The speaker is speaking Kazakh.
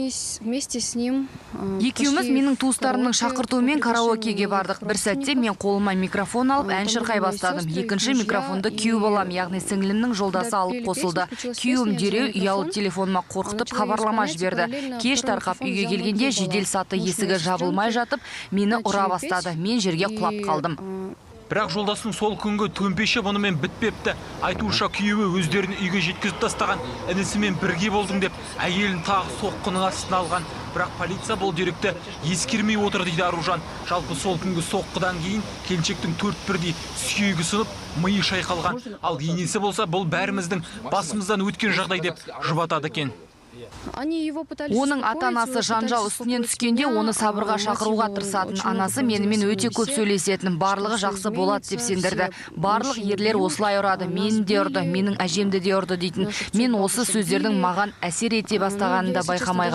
Мы вместе с ним Екеуміз менің туыстарымның шақыртуымен караокеге бардық. Бір сәтте мен қолыма микрофон алып, ән шырқай бастадым. Екінші микрофонды күйеу балам, яғни сіңлімнің жолдасы алып қосылды. Күйеуім дереу ұялы телефоныма қорқытып хабарлама жіберді. Кеш тарқап үйге келгенде, жедел саты есігі жабылмай жатып, мені ұра бастады. Мен жерге құлап қалдым. Бірақ жолдасының сол күнгі төмпеші бұнымен бітпепті. Айтуынша, күйеуі өздерін үйге жеткізіп тастаған інісімен бірге болдың деп, әйелін тағы соққының астына алған. Бірақ полиция бұл деректі ескермей отыр, дейді Аружан. Жалпы, сол күнгі соққыдан кейін келіншектің төрт бірдей сүйегі сынып, миы шайқалған. Ал енесі болса, бұл бәріміздің басымыздан өткен жағдай деп жұбатады екен. Оның ата-анасы жанжал үстінен түскенде, оны сабырға шақыруға тырысатын. Анасы менімен өте көп сөйлесетін, барлығы жақсы болады деп сендірді. Барлық ерлер осылай ұрады, мені де ұрды, менің әжемді де ұрды дейтін. Мен осы сөздердің маған әсер ете бастағанын да байқамай.